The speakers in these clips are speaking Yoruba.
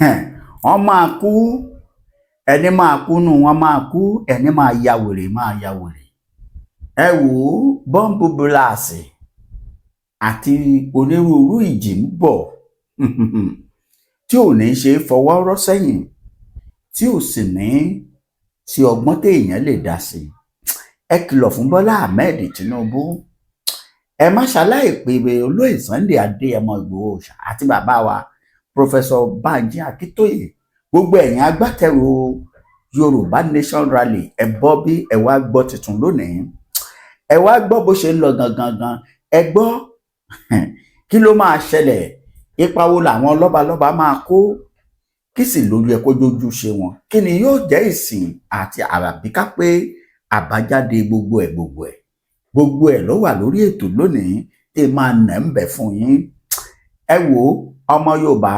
Wọ́n máa kú, ẹni máa kú nù wọ́n máa kú, ẹni máa ya wèrè máa ya wèrè. Ẹ wò ó, bọ́ǹbù bíláàsì àti onírúurú ìjì ń bọ̀ tí ò ní ṣe é fọwọ́ rọ́ sẹ́yìn, tí ò sì ní sí ọgbọ́n téèyàn lè dá sí. Ẹ kìlọ̀ fún Bọ́lá Ahmed Tinubu, ẹ má ṣaláì pé olóyè Sunday Adéyẹmọ Ìgbòho àti bàbá wa Professor Banji Akíntóyè, gbogbo ẹ̀yin agbátẹrù Yorùbá Nation Rally. Ẹ bọ́ bí ẹ wá gbọ́ tuntun lónìí, ẹ wá gbọ́ bó ṣe ń lọ gangan gan. Ẹ gbọ́ kí ló máa ṣẹlẹ̀, ipa wo làwọn lọ́balọ́ba máa kó, kí sì lójú ẹ kó jójú ṣe wọn, kí ni yóò jẹ́ ìsìn àti àbíká pé àbájáde gbogbo ẹ̀, gbogbo ẹ̀, gbogbo ẹ̀ ló wà lórí ètò lónìí tí máa nà ń bẹ̀ fún yín. Ẹ wò ó, ọmọ Yorùbá,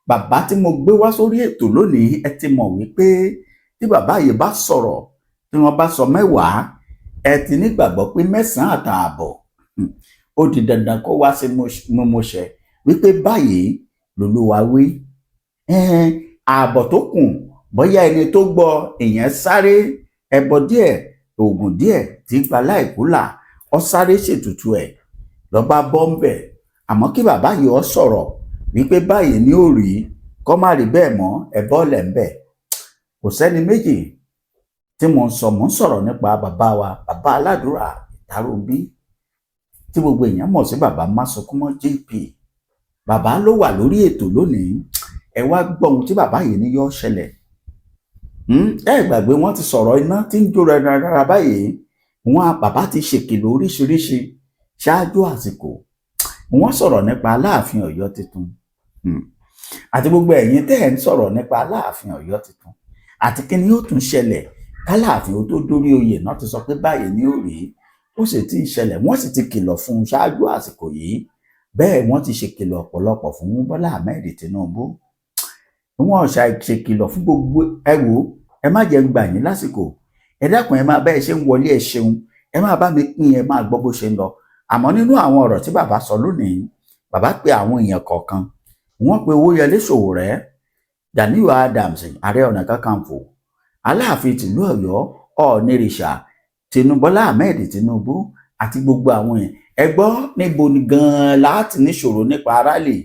bàbá tí mo gbé wá sórí ètò lónìí, ẹ ti mọ̀ wípé tí bàbá yìí bá sọ̀rọ̀, tí wọ́n bá sọ 10, ẹ ti nígbàgbọ́ pé 9.5 ó di dandan kó wá sí mímúṣẹ, wípé báyìí lolúwa wí. Ààbọ̀ tó kù, bóyá ẹni tó gbọ́ èèyàn sáré ẹbọ díẹ̀, oògùn díẹ̀ tí gba láìkú là, ọ sáré ṣètùtù ẹ̀ lọ́ba bọ́ ń bẹ̀. Àmọ́ kí bàbá yìí ọ sọ̀rọ̀ wípé báyìí ni ó rí, kọ́ má rí bẹ́ẹ̀ mọ́, ẹ bọ́ọ̀lẹ̀ ń bẹ̀. Kò sẹ́ni méjì tí mo ń sọ, mo ń sọ̀rọ̀ nípa bàbá wa, bàbá aládùúrà Ìtàròmbí, tí gbogbo èèyàn mọ̀ sí bàbá Másunkúnmọ́ JP. Bàbá ló wà lórí ètò lónìí. Ẹ wá gbọ́ ohun tí bàbá yìí ní yóò ṣẹlẹ̀. Ẹ gbàgbé, wọ́n ti sọ̀rọ̀ iná tí ń jó rárá báyìí. Wọn bàbá ti ṣèkìlọ̀ oríṣiríṣi ṣáájú àsìkò. Wọ́n sọ̀rọ̀ nípa Aláàfin Ọ̀yọ́ tuntun àti gbogbo ẹ̀yin tẹ́ ẹ̀ ń sọ̀rọ̀ nípa Aláàfin Ọ̀yọ́ tuntun àti kí ni yóò tún ṣẹlẹ̀ kálàáfin ó tó dórí oyè náà. Ti sọ pé báyìí ni ó rí, ó sì ti ń ṣẹlẹ̀. Wọ́n sì ti kìlọ̀ fún un ṣáájú àsìkò yìí. Bẹ́ẹ̀ wọ́n ti ṣèkìlọ̀ ọ̀pọ̀lọpọ̀ fún Bọ́lá Ahmed Tinubu. Wọ́n ṣèkìlọ̀ fún gbogbo. Ẹ wò ó, ẹ má jẹ́ ń gbà yín lásìkò. Ẹ dákun, ẹ máa bẹ́ẹ̀ ṣe ń wọlé, ẹ ṣeun, ẹ máa bá mi pín, ẹ máa gbọ́ bó ṣe ń lọ. Àmọ́ nínú àwọn ọ̀rọ̀ tí bàbá sọ lónìí, bàbá pe àwọn èèyàn kọ̀ọ̀kan. Wọ́n pe Owóyẹlé Sowore, Ganiyu Adams, Ààrẹ Ọ̀nà Kakanfò, Aláàfin tìlú Ọ̀yọ́, Ọ̀ọ̀nìrìṣà Tinubu, Bọ́lá Ahmed Tinubu àti gbogbo àwọn èèyàn. Ẹ gbọ́, níbo ni gan-an láti níṣòro nípa rally?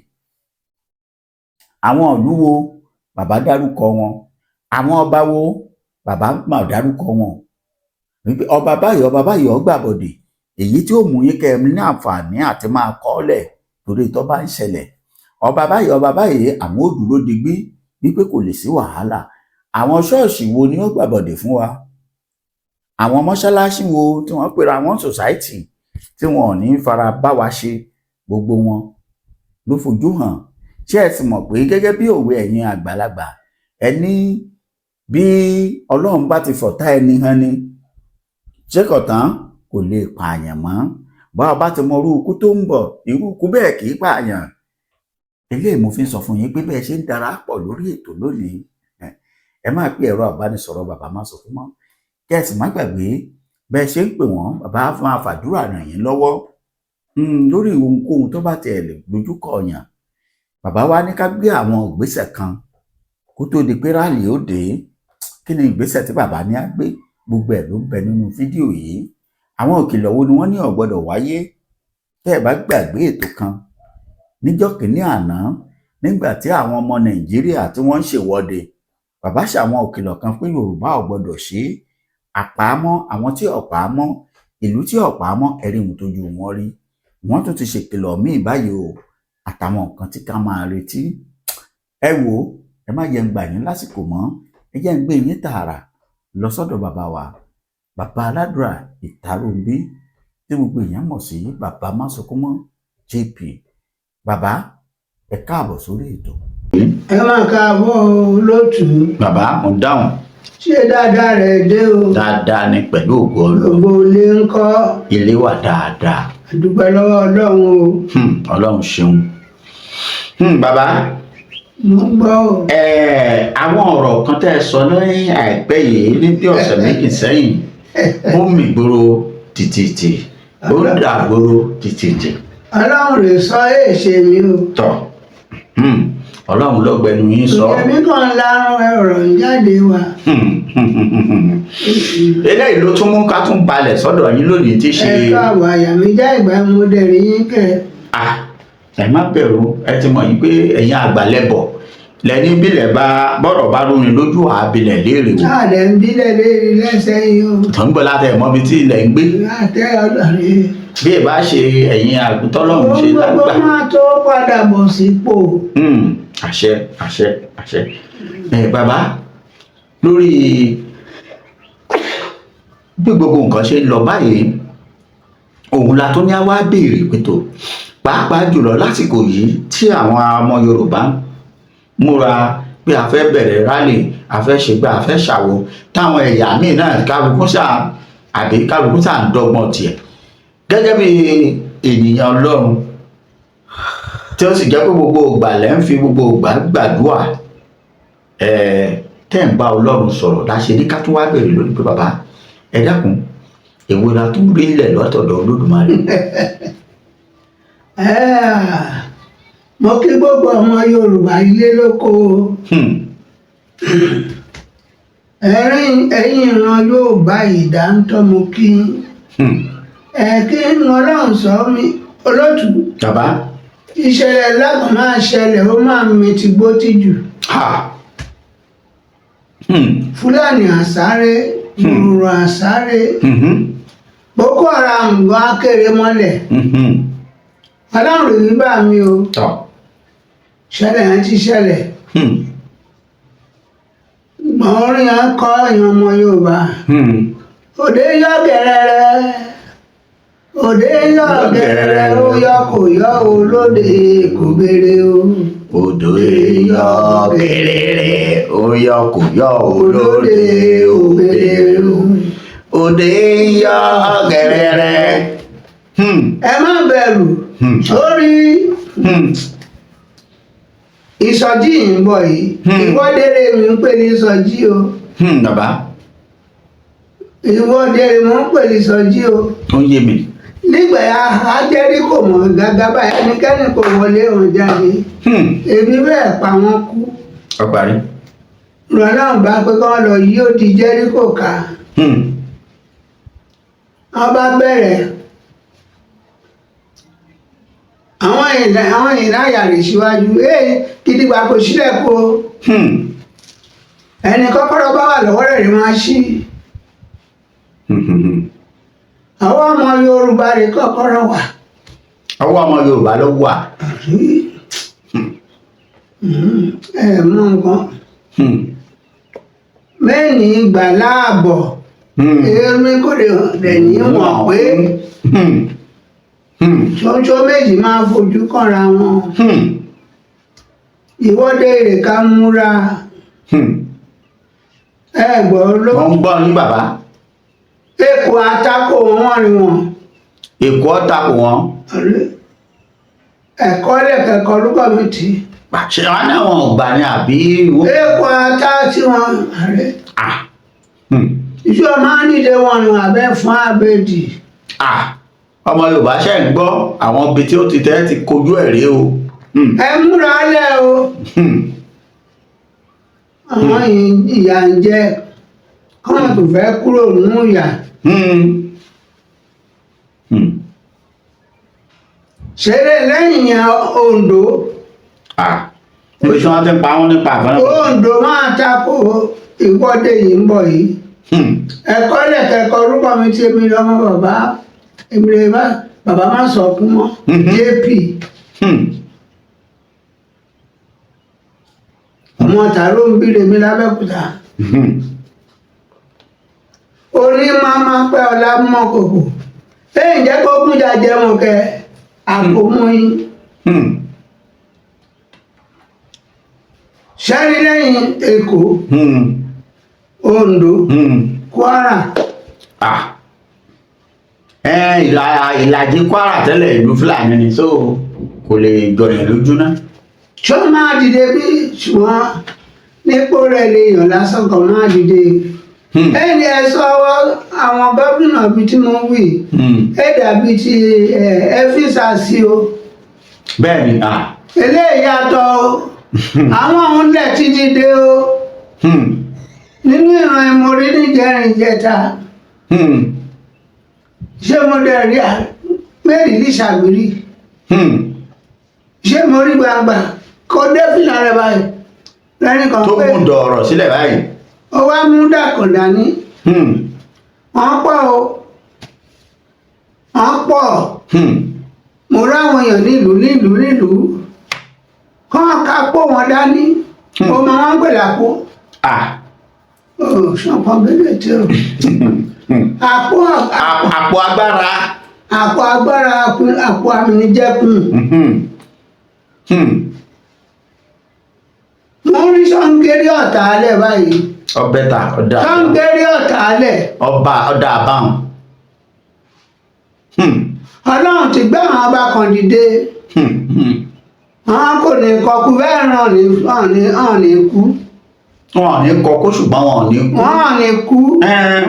Àwọn ìlú wo? Bàbá dárúkọ wọn. Àwọn ọba wo? Bàbá mà dárúkọ wọn wípé ọba báyìí, ọba báyìí ó gbàbọdè, èyí tí ó mú yín kẹ́ ẹ ní àǹfààní àti máa kọ́lẹ̀ torí tó bá ń ṣẹlẹ̀. Ọba báyìí, ọba báyìí, àwọn ò dúró digbí wípé kò lè sí wàhálà. Àwọn ṣọ́ọ̀ṣì wo ni ó gbàbọdè fún wa? Àwọn mọ́ṣáláṣí wo tí wọ́n pera wọn society tí wọn ò ní fara bá wa ṣe? Gbogbo wọn ló fojú hàn. Ṣé ẹ sì mọ̀ pé gẹ́gẹ́ bí òwe ẹ̀yin àgbàlagbà, ẹ ní bí Ọlọ́run bá ti fọ̀tá ẹni hàn ni, ṣé kọ̀tán kò lè pààyàn mọ́? Bá ọ bá ti mọ irú ikú tó ń bọ̀, irú ikú bẹ́ẹ̀ kì í pààyàn. Eléyìí mo fi ń sọ fún yín pé bẹ́ẹ̀ ṣe ń darapọ̀ lórí ètò lónìí, ẹ máa pe ẹ̀rọ ìbánisọ̀rọ̀ bàbá Másunkúnmọ́, kí ẹ sì má gbàgbé, bẹ́ẹ̀ ṣe ń pè wọ́n, bàbá máa fàdúrà ràn yín lọ́wọ́ lórí ohunkóhun tó bá tiẹ̀ lè dojúkọ yàn. Bàbá wa ní ká gbé àwọn ìgbésẹ̀ kan kó tó di pé rally ó dé. Kí ni ìgbésẹ̀ tí bàbá ní á gbé? Gbogbo ẹ̀ ló ń bẹ nínú fídíò yìí. Àwọn ìkìlọ̀ wo ni wọ́n ní ò gbọ́dọ̀ wáyé? Tẹ́ ẹ bá gbàgbé ètò kan níjọ́ kìíní àná, nígbà tí àwọn ọmọ Nàìjíríà tí wọ́n ń ṣèwọ́de, bàbá ṣàwọn ìkìlọ̀ kan pé Yorùbá ò gbọ́dọ̀ ṣe é àpamọ́, àwọn tí ọ̀pá mọ́, ìlú tí ọ̀pá mọ́, ẹ̀rí ohun tójú wọn rí. Wọ́n tún ti ṣèkìlọ̀ míì báyìí o, àtàwọn nǹkan tí ká máa retí. Ẹ wò ó, ẹ má jẹ́ ń gbà yín lásìkò mọ́. Ẹ jẹ́ ń gbé yín tààrà lọ sọ́dọ̀ bàbá wa, bàbá aládùúrà Ìtàròmbí, tí gbogbo èèyàn mọ̀ sí bàbá Másunkúnmọ́ JP. Bàbá, ẹ káàbọ̀ sórí ètò. Ẹ máa káàbọ̀ lótú. Bàbá, mo dáhùn. Ṣé dáadáa rẹ̀ dé o? Dáadáa ni, pẹ̀lú ògo Ọlọ́run. Gbogbo ilé ń kọ́? Ilé wà dáadáa. Àdúpẹ́ lọ́wọ́ Ọlọ́run o. Ọlọ́run ṣeun. Bàbá. Mo ń gbọ́ o. Àwọn ọ̀rọ̀ kan tẹ́ ẹ sọ ní àìpẹ́ yìí, ní bí ọ̀sẹ̀ 2 sẹ́yìn, ó mì gbòòrò tìtìtì, ó dàgbòrò tìtìtì. Ọlọ́run rè sọ èèṣe mi o. Tọ́. Ọlọ́run ló gbẹnu yín sọ. Èmi kàn ń larun ọ̀rọ̀ ń jáde wá. Eléyìí ló tún mú ká tún balẹ̀ sọ́dọ̀ yín lónìí tí ṣe. Ẹ káàbọ̀, àyà mi já ìgbà mo dẹ̀ rí yín kẹ́. Ah, ẹ má bẹ̀rù, ẹ ti mọ̀ yìí pé ẹ̀yin àgbàlẹ̀bọ̀ lẹ́ni bílẹ̀ bá bọ́rọ̀ bá rúni lójú àbílẹ̀ léèrè wò. Sáàdẹ̀ ń bílẹ̀ lérí lẹ́sẹ̀ yìí o. Tó ń gbọ́ láti ẹ̀ mọ́bi tí ilẹ̀ ń gbé. Àtẹ ọlọ́rin. Bí ẹ bá ṣe ẹ̀yin àgùntọ́lọ́hún ṣe Ohun gbogbo lágbà. máa tó padà bọ̀ sípò. Àṣẹ, àṣẹ, àṣẹ. Ẹ bàbá, lórí bí gbogbo nǹkan ṣe ń lọ báyìí, òun la tó ní á wá béèrè pẹ̀tọ̀, pàápàá jùlọ lásìkò yìí tí àwọn ọmọ Yorùbá ń múra pé a fẹ́ bẹ̀rẹ̀ rally, a fẹ́ ṣègbà, a fẹ́ ṣàwo, táwọn ẹ̀yà míì náà kálukú sáà àbí kálukú sáà ń dọ́gbọ́n tiẹ̀ gẹ́gẹ́ bí ènìyàn Ọlọ́run, tí ó sì jẹ́ pé gbogbo ìgbà lẹ́ ń fi gbogbo ìgbà gbàdúrà, tẹ́ ń bá Ọlọ́run sọ̀rọ̀, láṣẹ ní ká tún wá bẹ̀rẹ̀ lónìí pé bàbá, ẹ dákun, èwo la tún rí ilẹ̀ lọ́tọ̀dọ̀ Olódùmarè? Mo kí gbogbo ọmọ Yorùbá ilé lóko. Ẹ̀yin ìran Yorùbá ìdáńtọ́, mo kí. Ẹ kí n Ọlọ́run sọ mí olótù. Bàbá. Ìṣẹ̀lẹ̀ lágàn máa ṣẹlẹ̀, ó máa mi ti gbó tìjù. Ha. Fúlàní àsáré, gbùrù àsáré, Boko Haram gan akéré mọ́lẹ̀. Ọlọ́run rí bá mi o. Tọ́. Ṣẹlẹ̀ yẹn ti ṣẹlẹ̀. Gbọ̀n orin yẹn kọ́ èèyàn ọmọ Yorùbá. Òde yọ gẹrẹrẹ, òde yọ gẹrẹrẹ, ó yọ kò yọ o, lóde kò béèrè o. Odò yọ kéréré, ó yọ kò yọ olóde olóde kò béèrè o. Òde yọ gẹrẹrẹ. Ẹ má bẹ̀rù sórí ìsọjí yìí ń bọ̀ yìí. Ìwọ́de rẹ̀ mi ń pè ní ìsọjí o. Bàbá. Ìwọ́de rẹ̀ mo ń pè ní ìsọjí o. Ó ń yé mi. Nígbà ajẹ́rí kò mọ̀ gágá báyìí, ẹnikẹ́ni kò wọlé òun jáde. Ebi bẹ́ẹ̀ pa wọ́n kú. Ó parí. Rọlọ́run bá pé kí wọ́n lọ yí ó di Jẹ́ríkò ká. Wọ́n bá bẹ̀rẹ̀ àwọn ìlà, àwọn ìlà yàrá síwájú ee gidigba kò sílẹ̀ kó. Ẹni kọ́kọ́rọ́ bá wà lọ́wọ́ rẹ̀ rí máa ṣí. Àwọn ọmọ Yorùbá rẹ̀ kọ́kọ́rọ́ wà. Ọwọ́ ọmọ Yorùbá ló wà. Ẹ mú nǹkan mẹ́ni ìgbà láàbọ̀. Èmi kò lè rẹ̀ ní mọ̀ pé ṣoṣo méjì máa fojú kànra wọn. Ìwọ́de èrè ká múra. Ẹ gbọ́ ló. Mo ń gbọ́ yín, bàbá. Èkó àtakò wọn rí wọn. Èkó ọ̀tàkùn wọn. Ẹ̀kọ́ lẹ̀kẹ̀kọ́ orúkọ mi tì. Ṣé wọn náà wọn ò gbà ní àbí wọ́n. Èkó ata tí wọn rẹ. Ah. Iṣu ọmọ nílé wọn rìn abẹ́ fún abẹ́dì. Ah. Ọmọ Yorùbá ṣe ń gbọ́ àwọn ibi tí ó ti tẹ́ ti kojú ẹ̀ rí o. Ẹ múra lẹ̀ o. Àwọn ìyà ń jẹ kọ́nà tó fẹ́ kúrò nínú ìyà. Ṣeré lẹ́yìn yẹn, Oǹdó. Ah. Níbi tí wọ́n ti ń pa wọ́n nípa àfẹ́rẹ́. Oǹdó máa tako ìwọ́de yìí ń bọ̀ yìí. Ẹ̀kọ́ lẹ̀kẹ̀kọ́ orúkọ mi tí èmi lọ́mọ bàbá, èmi lè bá bàbá má sọkún mọ́. JP. Ọmọ tààrọ ń bíire mi lábẹ́òkúta. Oní máma pẹ́ ọlá mọ́ kòkò èyí jẹ́ kó gúnjà jẹun kẹ àpò mú yín. Sẹ́rí lẹ́yìn Èkó, Oǹdó, Kwara. Ah. Ẹ ìlà ìlàjì Kwara tẹ́lẹ̀ ìlú Fúlàní ni, so kò lè jọyàn lójú náà. Ṣó máa dìde bí? Ṣùgbọ́n nípò rẹ̀ lè yàn lásán kan máa dìde. Ẹni ẹ sọ àwọn gómìnà bíi tí mo wí, ẹ dàbí ti ẹ ẹfíṣà sí o. Bẹ́ẹ̀ ni ah. Eléyìí yàtọ̀ o. Àwọn òun lẹ̀ títí dé o. Nínú ìran ìmọ̀rí níjẹrin ìjẹta, ṣé mo dẹ̀ rí mẹ́rin ní ṣàgbérí? Ṣé mo rí gbangba kó dé fìlà rẹ̀ báyìí lẹ́ni kan Tó pé mú dọ̀ọ̀rọ̀ sílẹ̀ báyìí. Ó wá mú dàkọ̀ dání. Wọ́n pọ̀ o, wọ́n pọ̀. Mo ráwọn èèyàn nílùú nílùú nílùú kán ká pò wọn dání. Ó máa wọn pè lápò. Ah. Ó ṣọpọ gẹ́gẹ́ tí o àpò. Àpò agbára. Àpò agbára, àpò amìnijẹkùn. Mo ń rí sọ́ńgẹ́rì ọ̀tá alẹ́ báyìí. Ọbẹ̀ ta ọ̀dà. Sọ́ńgẹ́rì ọ̀tá alẹ́. Ọba ọ̀dà àbáhùn. Ọlọ́run ti gbé àwọn ọba kan dìde. Àwọn kò ní kọkú bẹ́ẹ̀ ràn ní hàn ní hàn ní kú. Wọn ò ní kọkó, ṣùgbọ́n wọn ò ní kú. Wọ́n hàn ní kú.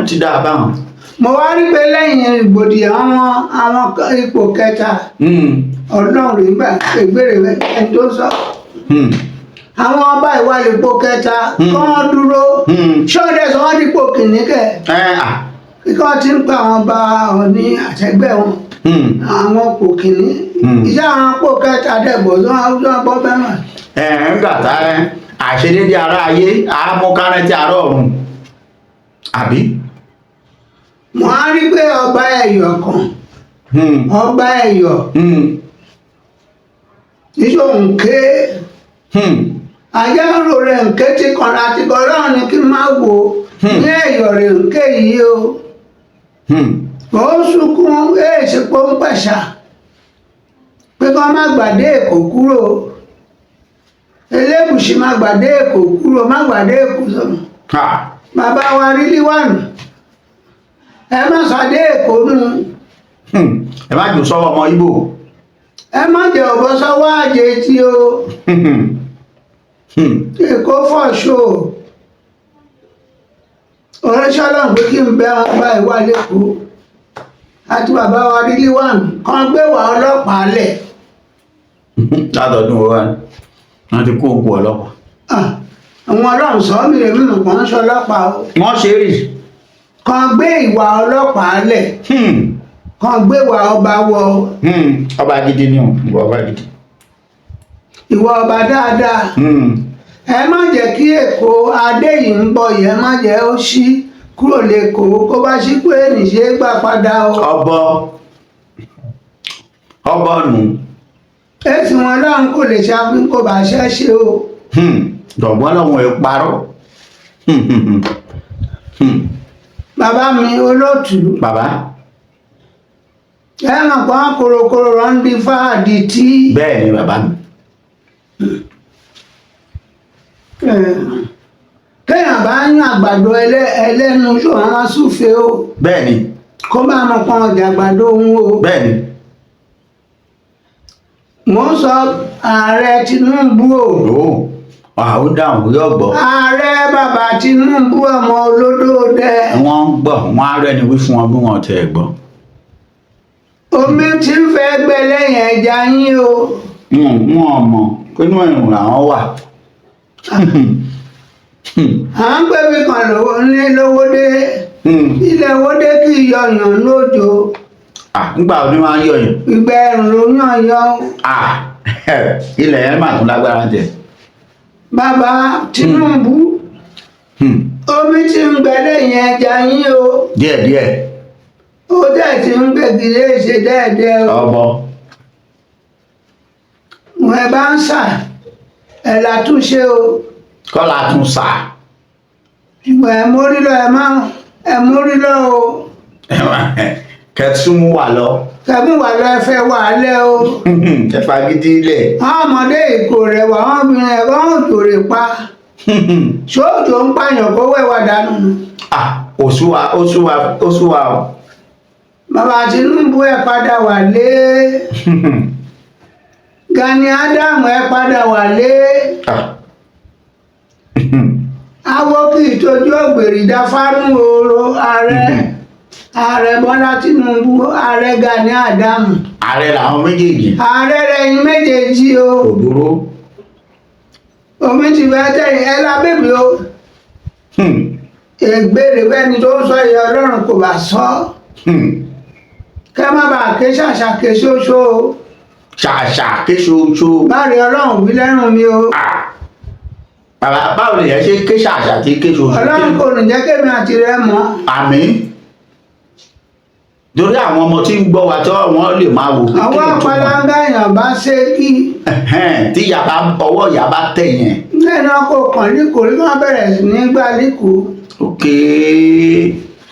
Ó ti dá àbáhùn. Mo wá rí pé lẹ́yìn rògbòdìyàn àwọn ipò kẹta, ọlọ́run rí gbà ìgbèrè ẹni tó sọ. Àwọn ọba ìwà ipò kẹta kọ́ dúró. Ṣọ́ọ̀dẹ̀ sọ wọ́n dípò kìnní kẹ̀. Ẹ à. Kíkọ́ ti ń pa àwọn ọba Ọ̀ní àtẹgbẹ́ wọn. Àwọn pò kìnní. Iṣẹ́ àwọn pò kẹta dẹ̀bọ̀ tó wọ́n bọ́ bẹ́rẹ̀. Ẹ ńgbà tá ẹ àṣedédé ara ayé àmúkárẹ́ tí ará ọ̀run àbí. Mo á rí pé ọba Ẹ̀yọ̀ kan, ọba Ẹ̀yọ̀ níṣó ń ké. Ajá ń ro rẹ̀ ń ké tí kanra tí kanra ní kí n má wo ní Ẹ̀yọ̀ rẹ̀ ń ké yìí o. Ó ń sunkún èèṣì pọ́ńpẹ̀ṣà pé kí wọ́n má gbàdé Èkó kúrò, Elégùṣì má gbàdé Èkó kúrò, má gbàdé Èkó sọ̀rọ̀. Ha. Bàbá wa Rílíwànù, ẹ má sàdé Èkó nù. Ẹ má jù sọ́wọ́ ọmọ Ìgbò. Ẹ má jẹ́ ọ̀bọ sọ́wọ́ àjèjì o. Èkó fọ̀ṣọ́ ọ̀rẹ́ṣọ́ lọ́n pé kí n bẹ wọn bá ìwà lẹ́kọ̀ọ́ àti bàbá wa Rílíwànù kan gbé wà ọlọ́pàá lẹ̀. Látọdún wo wá ni wọ́n ti kó òkú ọlọ́pàá? Ah, àwọn ọlọ́run sọ mí lè mímọ̀ kàn ń sọ ọlọ́pàá o. Wọ́n ṣe rí. Kan gbé ìwà ọlọ́pàá lẹ̀. Kan gbé ìwà ọba wọ. Ọba gidi ni o, ìwà ọba gidi. Ìwà ọba dáadáa. Ẹ má jẹ́ kí Èkó adé yìí ń bọ̀ yìí, ẹ má jẹ́ ó ṣí kúrò lẹ́kọ̀ọ́, kó bá ṣí pé nìṣe gbà padà o. Ọbọ ọbọ nù. Èsì wọn lọ́run kò lè ṣàfihàn kó bá ṣẹ́ ṣe o. Dọ̀gbọ́n lọ́wọ́ ẹ parọ́. Bàbá mi olóòtú. Bàbá. Ẹ mọ̀ pé wọ́n korokoro rán di fáàdì tí. Bẹ́ẹ̀ ni, bàbá mi. Kéèyàn bá ń yan àgbàdo ẹlẹ́nu ṣò wọ́n súfèé o. Bẹ́ẹ̀ ni. Kó bá mọ̀ pọ́n ọjà àgbàdo òun o. Bẹ́ẹ̀ ni. Mò ń sọ ààrẹ Tinubu o. Ó àwọn dáhùn yóò gbọ́. Ààrẹ bàbá Tinubu, ọmọ olódó dẹ. Wọ́n ń gbọ́, wọ́n á rẹ́ni wí fún wọn bí wọ́n tẹ̀ gbọ́. Omi tí ń fẹ́ gbẹ lẹ́yìn ẹja yín o. Wọn mọ̀ pé inú ẹ̀rùn làwọn wà. À ń gbé bí kan lówó ní lówó dé. Ilẹ̀ owó dé kì í yọyàn lójó. Ah, ńgbà wo ni wọ́n á yọyàn? Ìgbà ẹ̀rùn ló yàn yọ. Ah, ilẹ̀ yẹn mà tún lágbára jẹ. Bàbá Tinubu, omi tí ń gbẹ lẹ́yìn ẹja yín o. Díẹ̀díẹ̀. Ó dẹ̀ ti ń gbẹ̀gìrì ṣe dẹ́ẹ̀dẹ́ o. Ọbọ. Wọn bá ń sà ẹ̀ látúnṣe o. Kọ́lá tún sà. Ṣùgbọ́n ẹ mórí lọ, ẹ má ẹ mórí lọ o. Kẹtùmú wà lọ. Kẹmú wà lọ, ẹ fẹ́ wà á lẹ́ o. Ẹ fagídí lẹ̀. Àwọn ọmọdé ìkó rẹ̀ wà, wọ́n obìnrin ẹ̀ wọ́n òjò rè pa. Ṣóòjò ń pààyàn kó wẹ̀wà dànù. Ah, òṣùwà òṣùwà òṣùwà o. Bàbá Tinubu, ẹ padà wà lé. Gani Adam, ẹ padà wà lé. Ah. Awo kì í tójú ògbèrè dáfánú ooro. Ààrẹ, ààrẹ Bọ́lá Tinubu, ààrẹ Gani Adam. Ààrẹ làwọn méjèèjì. Ààrẹ rẹ̀ yín méjèèjì o. Kò burú. Omi ti fẹ́ tẹ̀yìn ẹ la bèbí o. Ègbèrè fẹ́ni tó ń sọ ìyá Ọlọ́run kò bá sọ. Kẹ́ má bàa ké ṣàṣà ké ṣoṣo o. Ṣàṣà ké ṣoṣo. Báre Ọlọ́run wí lẹ́rùn mi o. Ah. Bàbá, báwo lè yẹn ṣe ké ṣàṣà tí ké ṣoṣo? Ọlọ́run kò ní jẹ́ kémi àti rẹ mọ̀. Àmín. Torí àwọn ọmọ tí ń gbọ́ wa tí wọ́n lè máa wò pé kí Àwọn ni ìtumọ̀. apalanga èèyàn bá ṣe kí. Ẹ̀hẹ́n, tí ìyá bá ọwọ́ ìyá bá tẹ̀ yẹn. Lẹ́nu ọkọ̀ kan líkòó rí wọ́n bẹ̀rẹ̀ sí ní gbá líkòó. Ok,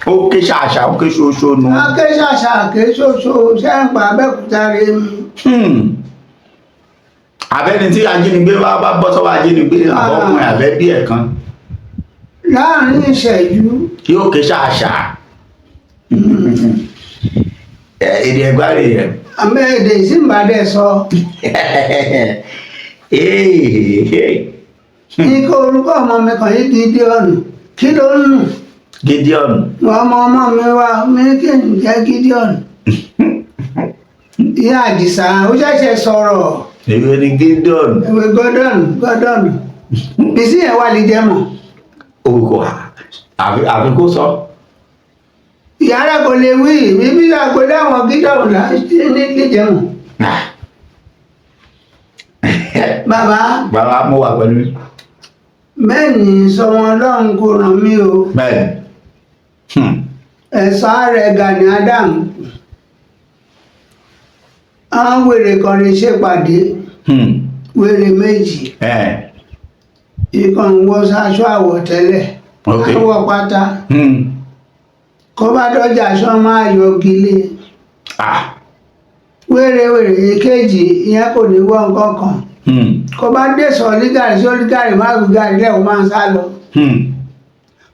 ó ké ṣàṣà ó ké ṣoṣo nu. Wọ́n ké ṣàṣà ké ṣoṣo sẹ́ǹpà Abẹ́òkúta rè mi. Abẹ́ni tí ajínigbé bá bọ́ sọ́wọ́ ajínigbé àbọ̀kùnrin àbẹ́bí ẹ̀ kan Láàárín ìṣẹ́jú. yóò ké ṣàṣà. Èdè ẹ̀gbá rè rẹ̀. Àmọ́ èdè ìsìnbàdẹ sọ. Ní kó orúkọ ọmọ mi kàn yí Gideon. Kí ló ń nù? Gideon. Wọ́n ọmọ ọmọ mi wá mi kí n jẹ́ Gideon. Ìyá Àdìsá ó ṣẹ̀ṣẹ̀ sọ̀rọ̀. Èmi ni Gideon. Ìwé Gordon Gordon. Bísí yẹn wà lè jẹ́ mọ̀. Orúkọ àfi kó sọ. Ìyá rẹ̀ kò lè wí bíbí àgbélé àwọn Gideon là ní lè jẹ́ mọ̀. Bàbá. Bàbá, mo wà pẹ̀lú. Bẹ́ẹ̀ ni sọmọ Ọlọ́run kò ràn mí o. Bẹ́ẹ̀ni. Ẹ̀sọ́ ààrẹ Gani Adams. Àwọn wèrè kan lè ṣèpàdé. Wèrè méjì. Ìkan ń wọ aṣọ àwọ̀tẹ́lẹ̀. Àwọ̀ pátá. Kó bá dọ́jà aṣọ máa yọ gilé. Wèrè wèrè èkejì ìyẹn kò ní wọ nǹkan kan. Kó bá dé sọ lígàrí sí olígàrí má fi gàrí lẹ́wọ̀n máa ń sá lọ.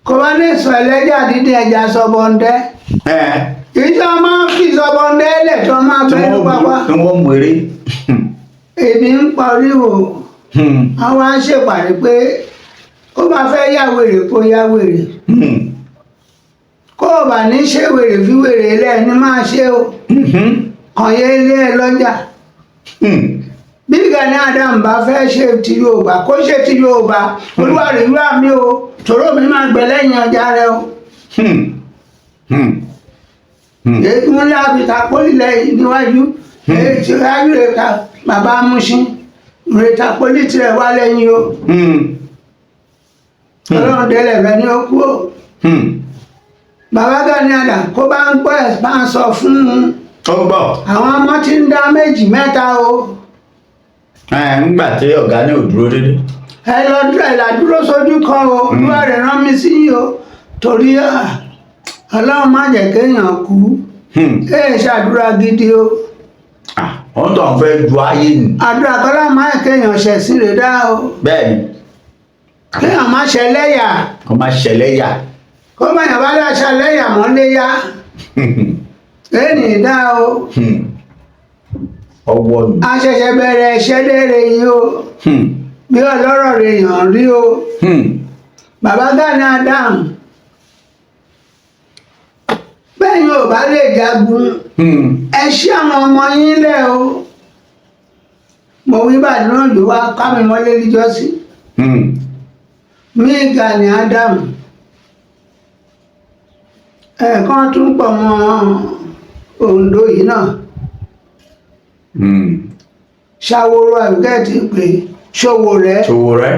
Kó bá dé sọ ẹlẹ́jà dídín ẹja sọbọ̀ndẹ́. Ìjọ máa ń fi sọbọ̀ndẹ́ lẹ̀ tó máa Tí bẹ́ẹ̀ wọ́n pápá. tí wọ́n mú eré. Èmi ń pariwo. Àwọn á ṣèpàdé pé kó bá fẹ́ yá wèrè kó yá wèrè. Kó o bá ní ṣe wèrè fi wèrè lẹ́ni máa ṣe o. Kàn yé ilé ẹ lọ́jà. Bí Gani Adams bá fẹ́ ṣe ti Yorùbá kó ṣe ti Yorùbá. Olúwa rẹ̀ wúrà mi o. Tòró mi máa gbẹ lẹ́yìn ọjà rẹ o. Eégún ńlá fi ta pólì lẹ́yìn níwájú. Èyí tí rájú rẹ̀ ta bàbá Amúṣin. Rẹ̀ ta pólì tirẹ̀ wá lẹ́yìn o. Ọlọ́run délẹ̀ bẹ́ẹ̀ ni ó kú o. Bàbá Gani Adams kó bá ń gbọ́ ẹ̀ bá ń sọ fún un. Ó gbọ́. Àwọn ọmọ tí ń dá méjì mẹ́ta o. Ńgbà tí ọ̀gá ní ò dúró dédé. Ẹ lọ dúró ẹ là dúró sójú kan o. Olúwa rẹ̀ rán mi sí yìí o. Torí Ọlọ́run má jẹ́ kéèyàn kú. Ẹ ṣàdúrà gidi o. Wọ́n tó ń fẹ́ ju ayé nì. Àdúrà kọ́lá má jẹ́ kéèyàn ṣẹ̀sín rẹ̀ dá o. Bẹ́ẹ̀ni. Kéèyàn má ṣẹlẹ́yà. Kó má ṣẹlẹ́yà. Kó má yàn bá dá ṣẹlẹ́yà mọ́ léyà. Ẹnì dá o. Ọwọ́ mi. A ṣẹ̀ṣẹ̀ bẹ̀rẹ̀ ẹ̀ṣẹ́ léèrè yìí o. Bí ọlọ́rọ̀ rẹ̀ yàn rí o. Bàbá Gani Adams. Bẹ́ẹ̀ ni ò bá lè jagun. Ẹ ṣí àwọn ọmọ yín lẹ̀ o. Mo wí bàdúrà òjò wá ká mi mọ́lé níjọ́sí. Mí Gani Adams. Ẹ̀ẹ̀kan tún pọ̀ mọ́ Oǹdó yìí náà. Ṣàwòrò àbíkẹ́ ti pè Ṣòwòrẹ́. Ṣòwòrẹ́.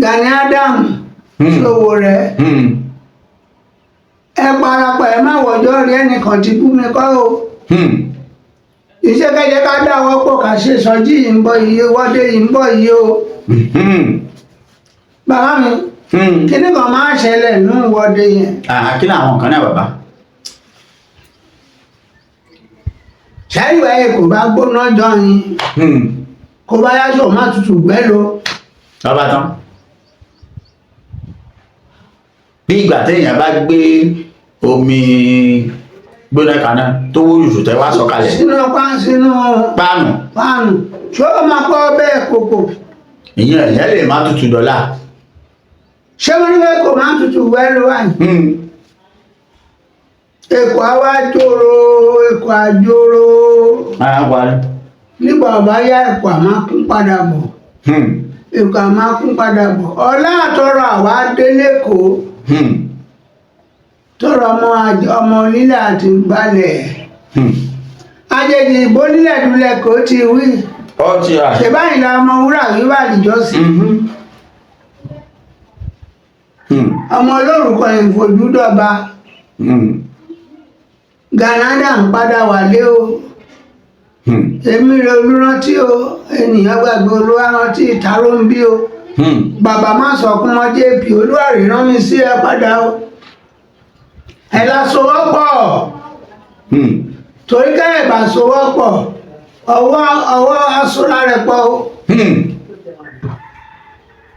Gani Adams. Ṣòwòrẹ́. Ẹ parapọ̀ ẹ má wọ̀jọ́ rí ẹnìkan ti bú mi kọ́ o. Iṣẹ́ kẹjẹ ká dáwọ́ pọ̀ ká ṣe sọjí yìí ń bọ̀ yìí wọ́dé yìí ń bọ̀ yìí o. Bàbá mi, kíní kan máa ń ṣẹlẹ̀ nínú ìwọ́de yẹn. Kí ni àwọn kan náà bàbá? Ṣẹ́yìnwá yẹn kò bá gbóná jọ yín. Kó bá yáṣọ má tutù gbẹ́ lọ. Bàbá tán. Bí ìgbà téèyàn bá gbé omi gbóná kaná tó wó yùsù tẹ́ wá sọ̀kalẹ̀. Sínú sínú páànù. Páànù. Ṣé o máa kọ́ bẹ́ẹ̀ kòkò? Ìyẹn lè má tutù dọ́là. Ṣé wọ́n ní pé kò má tutù gbẹ́ lọ wáyé? Èkó àwa jòrò, Èkó àjòrò. Ara ń parí. Nígbà ọba yá Èkó àmọ́ kún padà bọ̀. Èkó àmọ́ kún padà bọ̀ ọlá àtọrọ àwa délé kó tọrọ ọmọ ọmọ onílẹ̀ àti gbalẹ̀ àjèjì ìbò nílẹ̀ dúlẹ̀ kó ti wí. Ọtí à. Ṣe báyìí la ọmọ wúrà wíwà níjọ́sí. Ọmọ olórúkọ ìfojúdọba. Gànádà ń padà wálé o. Èmi rẹ olúrántí o, ènìyàn gbàgbé olúwa rántí ìtàró ń bí o. Bàbá má sọkún mọ́ JP, olúwa rán mi sí ẹ padà o. Ẹ la sowọ́pọ̀ torí ká ẹ̀ bá sowọ́pọ̀, ọwọ́ ọwọ́ aṣọra rẹ̀ pọ̀ o.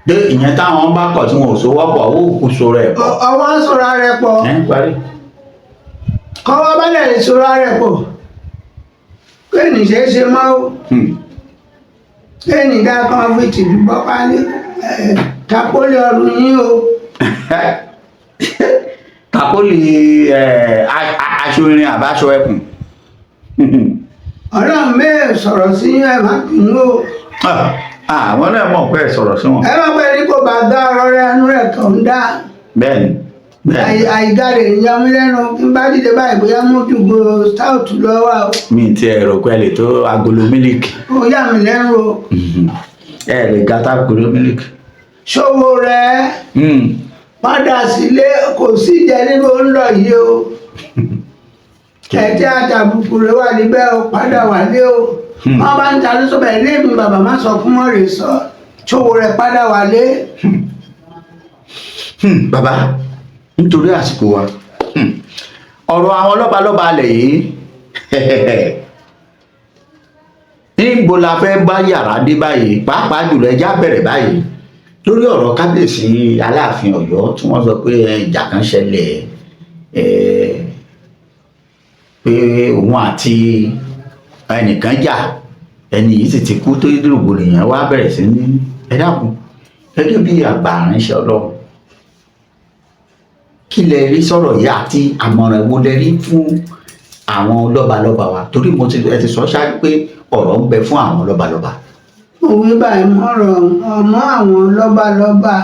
Dé ìyẹn táwọn bá kọ̀ tí wọn ò sowọ́pọ̀, owó kù sọ̀rọ̀ ẹ̀ pọ̀. Ọwọ́ aṣọra rẹ̀ pọ̀. Ẹ̀ ń parí. Kọ́wọ́ bá lè ṣọra rẹ̀ pọ̀, kéènì ṣe é ṣe mọ́ o. Kéènì dá kan fi tìlú bọ́ pálí ẹ̀ tapólì ọdún yín o. Tàkólì ẹ̀ aṣọ irin àbáṣọ ẹkùn. Ọlọ́run mẹ́ẹ̀ sọ̀rọ̀ sí yín, ẹ̀ má bínú o. Àwọn náà mọ̀ pé ẹ sọ̀rọ̀ sí wọn. Ẹ má pẹ́ ní kò bá dá ọ̀rọ̀ rẹ, ẹnu rẹ̀ tó ń dá. Bẹ́ẹ̀ni, bẹ́ẹ̀ni. Àìgáre ń yọ mí lẹ́nu kí n bá dìde báyìí bóyá mú dùgbò stout lọ́wọ́ o. Mi ti ẹ̀ rò pé ẹ lè tó agolo mílíkì. Ó yà mí lẹ́nu o. Ẹ lè gata agolo mílíkì. Ṣòwò rẹ̀ padà sílé, kò sí jẹ nínú ó ń lọ yìí o. Ẹ̀jẹ̀ àtàbùkù rẹ̀ wà níbẹ̀ o, padà wálé o. Wọ́n bá ń ta ní sọ́bẹ̀ ilé mi, bàbá má sọ fún mọ́ rè sọ ṣòwò rẹ̀ padà wálé. Bàbá, nítorí àsìkò wa, ọ̀rọ̀ àwọn lọ́balọ́ba alẹ̀ yìí, níbo la fẹ́ bá yàrá dé báyìí? Pàápàá jùlọ, ẹjá bẹ̀rẹ̀ báyìí lórí ọ̀rọ̀ kábíyèsí Aláàfin Ọ̀yọ́ tí wọ́n sọ pé ìjà kan ṣẹlẹ̀, pé òun àti ẹnìkan jà, ẹni yìí sì ti kú, tó rògbòdìyàn wá bẹ̀rẹ̀ sí ní. Ẹ dákun, gẹ́gẹ́ bí àgbà aránṣẹ́ Ọlọ́run, kí lẹ rí sọ̀rọ̀ yìí àti àmọ̀ràn wo lẹ rí fún àwọn lọ́balọ́ba wa? Torí mo ti ẹ ti sọ ṣáájú pé ọ̀rọ̀ ń bẹ fún àwọn lọ́balọ́ba. Òwe báyìí mọ̀rọ̀ ọmọ àwọn lọ́balọ́ba.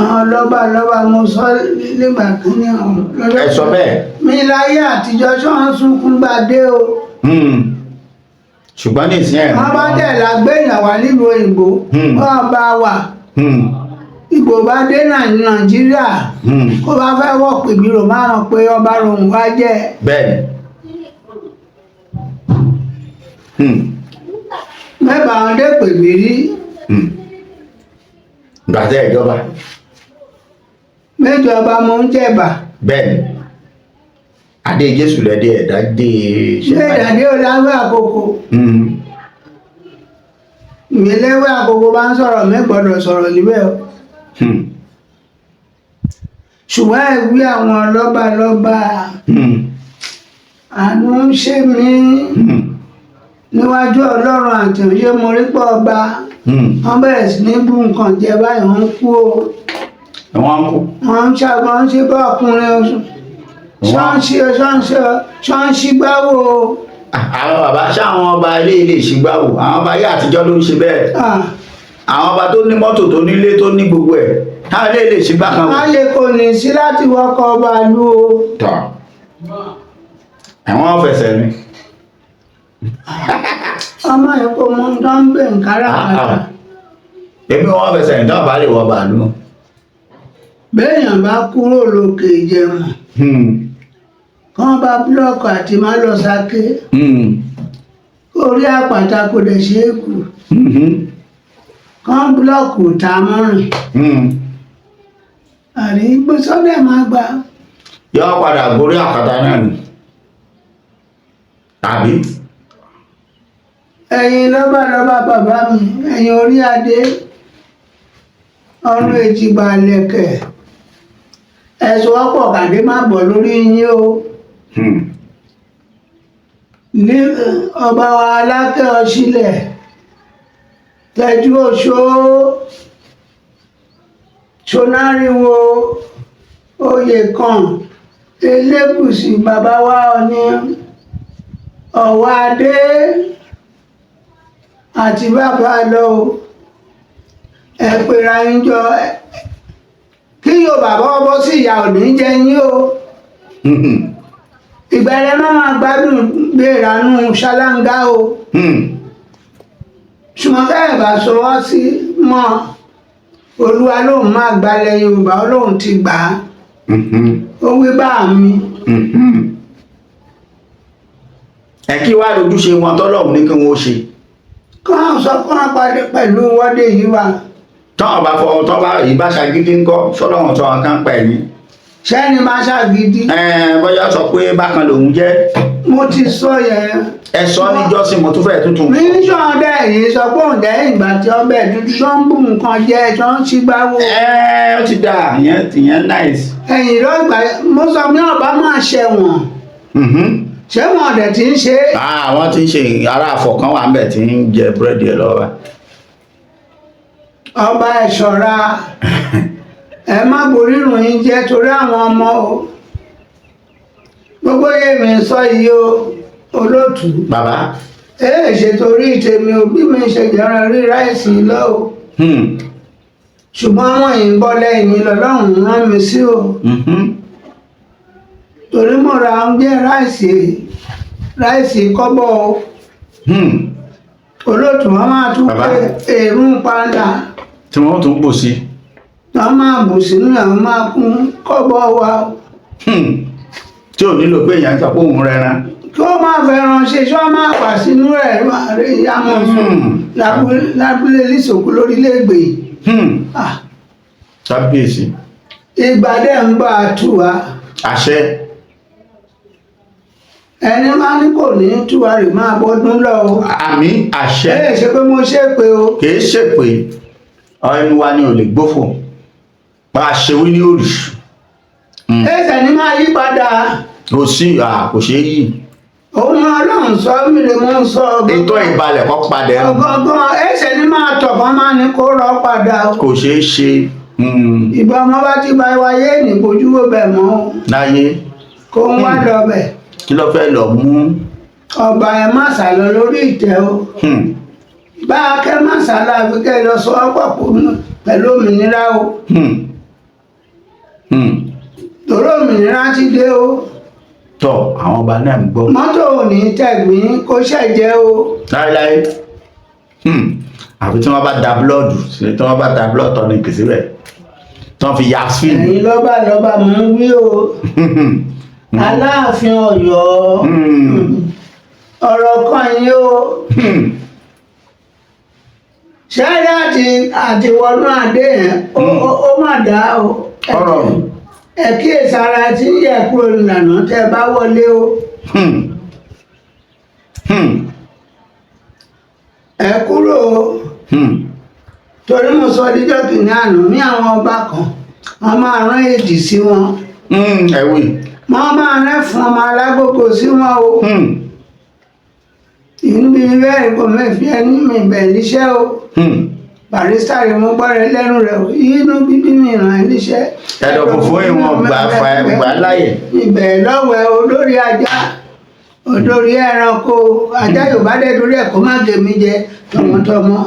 Àwọn lọ́balọ́ba, mo sọ nígbà kínní ọ̀hún. Ẹ sọ bẹ́ẹ̀. Mi láyé àtijọ́ ṣọ́ ń sunkún gbadé o. Ṣùgbọ́n ní ìsìn ẹ̀. Wọ́n bá dẹ̀ lágbèyàn wá nílùú òyìnbó. Wọ́n bá wà ìbò bá dé Nàìjíríà, kó bá fẹ́ wọ̀ pè mí rò márùn pé ọba rohùn wá jẹ́. Bẹ́ẹ̀ni. Mẹ́bàá wọn dé pè mí rí. Gbàtẹ́ ìjọba. Méjọba mo ń jẹ̀bà. Bẹ́ẹ̀ni, adé Jésù lẹ́dí ẹ̀dá dé. Ṣé ìdàdé ò láwé àkókò? Ìgbéléwé àkókò bá ń sọ̀rọ̀, mi gbọ́dọ̀ sọ̀rọ̀ níbẹ̀ o. Ṣùgbọ́n ẹ̀wí àwọn lọ́balọ́ba, àánú ń ṣe mí níwájú Ọlọ́run àti òye mo rí pọ̀ ọba. Wọ́n bẹ̀rẹ̀ sí ní bú nǹkan jẹ báyìí, wọ́n ń kú o. Wọ́n ń kú. Wọ́n ń ṣàgbọ́n ń ṣe bá ọkùnrin oṣù ṣọ́ọ̀ṣì ṣọ́ọ̀ṣì ṣọ́ọ̀ṣì gbáwó o. Àwọn bàbá ṣáwọn ọba ilé ilé ìṣìgbàwò, àwọn ọba ayé àtijọ́ ló ń ṣe bẹ́ẹ̀. Àwọn ọba tó ní mọ́tò, tó nílé, tó ní gbogbo ẹ̀, táwọn ilé ilé ìṣìgbà kan wò. A lè kò ní sí láti wọkọ̀ bàálù o. Tọ́ ẹ̀wọ̀n fẹsẹ̀ rìn. Ọmọ yìí kò mọ ohun tó ń gbé nkáràkátà. Èmi wọn fẹsẹ̀ rìn táwọn bá lè wọ bàálù. Béèyàn bá kúrò lókè ìjẹun, kán bá búlọ́ọ̀kù àti má lọ sáké, orí àpáta kò dẹ̀ ṣe é kù, kán búlọ́ọ̀kù tá a mọ́rìn àrí gbé sọ́dẹ̀ máa gbà. Yọ padà gorí àpáta náà ni tàbí. Ẹ̀yin lọ́balọ́ba bàbá mi, ẹ̀yin orí adé, ọrùn èjìgbà lẹ̀kẹ̀, ẹ̀sùn ọ̀pọ̀ kàdé má bọ̀ lórí yín o. Ní ọba wa Alákẹ́ Ọ̀ṣìlẹ̀ tẹ́jú oṣó ṣonáríwo oyè kan Elégùṣì, bàbá wa Ọ̀ní ọ̀wọ́ adé. Àti bàbá lọ o, ẹ pera yín jọ, kí Yorùbá bọ́ bọ́ sí ìyà ò ní jẹ yín o. Ìgbà rẹ máa máa gbádùn gbéranú ṣáláńgá o. Ṣùgbọ́n tẹ́ ẹ̀ bá sọ wọ́n sí mọ́, Olúwa lóun máa gbalẹ̀ Yorùbá, Ọlọ́run ti gbà á. Ó wí bá mi. Ẹ kí wàá lójúṣe wọn tọ́lọ́run ní kí wọ́n ó ṣe. Kí wọ́n sọ kí wọ́n parí pẹ̀lú wọ́dé yìí wá. Tọ́wọ́n bá fọ tọ́ bá ìbá ṣagídí ńkọ́, sọlọ́run sọ wọn kán pa ẹ̀yìn. Sẹ́ni máa ṣàgídí. Bóyá sọ pé bákan lòun jẹ́. Mo ti sọ yẹn. Ẹ sọ níjọ́sìn, mo tún fẹ́ tuntun. Mi ń sọ ọdẹ yìí sọ pé òun jẹ́ ìgbà tí ọbẹ̀ dúdú tó ń bù nǹkan jẹ tó ń ṣígbáwó. Ẹ ó ti dà, ìyẹn ìyẹn nice. Ẹ̀yìn lọ́gbà mo sọ pé ọba máa ṣẹ̀wọ̀n. Ṣẹ̀wọ̀n ọ̀dẹ̀ tí ń ṣe é. Àwọn tí ń ṣe ará àfọ̀kán wà ń bẹ̀ tí ń jẹ búrẹ́dì ẹ̀ lọ́wọ́. Ọba ẹ̀ ṣọ́ra, ẹ má borírun yín jẹ́ torí àwọn ọmọ o. Gbogbo yèmí sọ yìí o, olóòtú. Bàbá. Ẹ ṣe torí tèmi o, bí mi ṣe jẹran rí ráìsì lọ o. Ṣùgbọ́n àwọn yìí ń bọ́ lẹ́yìn mi lọ́lọ́run rán mi sí o. Torí mo ra oúnjẹ ráìsì kọ́bọ̀ o. Olóòtú, wọn máa tún Bàbá. pé èrún pàǹdà. Tí wọ́n tún bò sí. Wọn máa bù sínú ẹ̀, wọn máa kún kọ́bọ̀ wa o. Tí ò nílò pé èèyàn sọ pé òun rẹran. Kí ó máa fẹ́ràn ṣe ṣé wọ́n máa wà sínú ẹ̀ máa rí ìyá mọ̀ sùn. Lábúlé lísòkú lórílẹ̀-ègbè. Ah, Kábíyèsí. Ìgbà dẹ̀ ń bá a tù wá. Àṣẹ. Ẹni máa ní kò ní tú wa rè máa bọ́dún lọ o. Àmì àṣẹ. Ẹ ṣe pé mo ṣe pé o. Kìí ṣe pé ẹnu wa ni ò lè gbófò bá a ṣe wí ní òrì. Ẹsẹ̀ ni máa yí padà. Kò sí, kò ṣeé yí. Òun Ọlọ́run sọ mí lè mú un sọ. Ètò ìbalẹ̀ kọ́ padà ẹnu. Ọgọ́gán ẹsẹ̀ ni máa tọ̀ kán máa ní kó rọ́ padà o. Kò ṣeé ṣe. Ìgbà ọmọ bá ti bá wáyé ní kojú wo bẹ̀ mọ́ o. Láyé. Kó ń wá lọ bẹ̀. Kí ló fẹ́ lọ mú? Ọba ẹ má sàlọ lórí ìtẹ́ o. Bá a kẹ́ má sàlọ àfi kẹ́ ẹ lọ sọ ọ́ pọ̀ pẹ̀lú òmìnira o. Torí òmìnira ti dé o. Tọ àwọn ọba náà ń gbọ́. Mọ́tò ò ní tẹ̀gbín kó ṣẹ̀jẹ̀ o. Láéláé. Àfi tí wọ́n bá da búlọ́ọ̀dù tí wọ́n bá da búlọ́ọ̀dù tọ́níkì síbẹ̀ tí wọ́n fi ya fíìmù. Ẹ̀yin lọ́ba lọ́ba mò ń wí o. Aláàfin Ọ̀yọ́. Ọ̀rọ̀ kan yìí o. Ṣẹ́rí àti wọnú adé yẹn, ó má dá o. Ọ̀rọ̀. Ẹ kíyèsára tí ń yẹ kúrò nílànà tẹ́ ẹ bá wọlé o. Ẹ kúrò o. Torí mo sọ díjọ́ kìíní àná ní àwọn ọba kan, wọ́n máa rán èdì sí wọn. Ẹ wí. Wọ́n máa rán fún ọmọ alágógó sí wọn o. Inú bíi bẹ́ẹ̀ kò mẹ́fì ẹni mi bẹ̀ níṣẹ́ o. Barrister rẹ̀ mo gbọ́ rẹ lẹ́nu rẹ̀ o, inú bíbí mi ràn ẹ́ níṣẹ́. Ẹ̀dọ̀ funfun ìwọ̀n gbà fa gbà láyè. Ibẹ̀ lọ́wọ́ ẹ olórí ajá, olórí ẹranko, ajá Yorùbá dẹ̀ lórí ẹ̀ kó má gé mi jẹ tọmọtọmọ.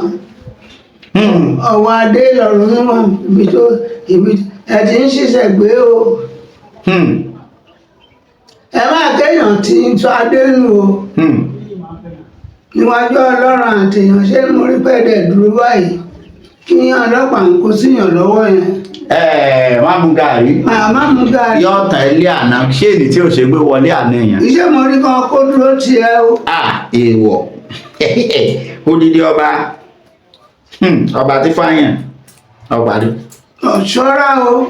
Ọwọ́ adé lọ́rùn níwọ̀n ibi tó ibi ẹ ti ń ṣiṣẹ́ gbé o. Ẹ má kéèyàn tí ń sọ adé nù o. Níwájú Ọlọ́run àtèèyàn, ṣé mo rí pẹ́ẹ́dẹ̀ dúró báyìí kí yín ọlọ́pàá ń kó síyàn lọ́wọ́ yẹn. Ẹ má mú gàrí. Màmá mú gàrí. Yọ tàn ilé àná ṣéènì tí ò ṣe gbé wọlé àná èèyàn. Iṣẹ́ mo rí kan kó dúró tiẹ̀ o. Ah, èèwọ̀, odidi ọba. Ọba tí fáyàn ọba rí. Ọ̀ṣọ́ra o.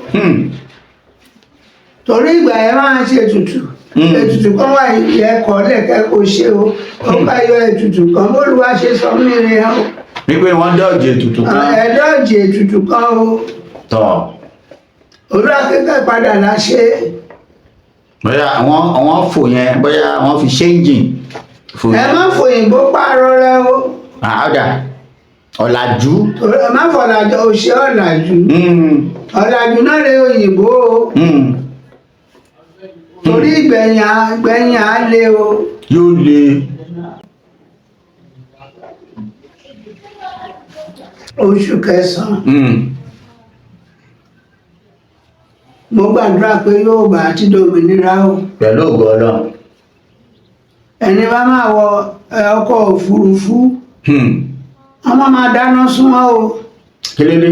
Torí ìgbà yẹn máa ń ṣe ètùtù. Ètùtù kan wà yẹ kọ́ lẹ́kẹ́ kó ṣe o. Ó bá yọ ètùtù kan bólúwa ṣe sọ mí rẹ̀ o. Wípé wọ́n dọ̀jì ètùtù kan. Ẹ̀ẹ́dọ́jì ètùtù kan o. Tọ̀. Olúwa kíkẹ́ padà la ṣe. Bóyá àwọn fò yẹn, bóyá wọ́n fi ṣéǹjìn fò. Ẹ má fòyìnbó pààrọ̀ rẹ o. Àádà ọ̀làjú. Torí ẹ má fọ̀làjọ òṣè ọ̀làjú. Ọ̀làjú náà rẹ òyìnbó o. Torí ìgbẹ̀yìn á le o. Yóò le. oṣù kẹsàn-án. Mo gbàdúrà pé Yorùbá ti dòmìnira o. Pẹ̀lú ògo Ọlọ́run. Ẹni bá máa wọ ọkọ̀ òfurufú, wọ́n máa máa dáná sun wọn o. Kí ló dé?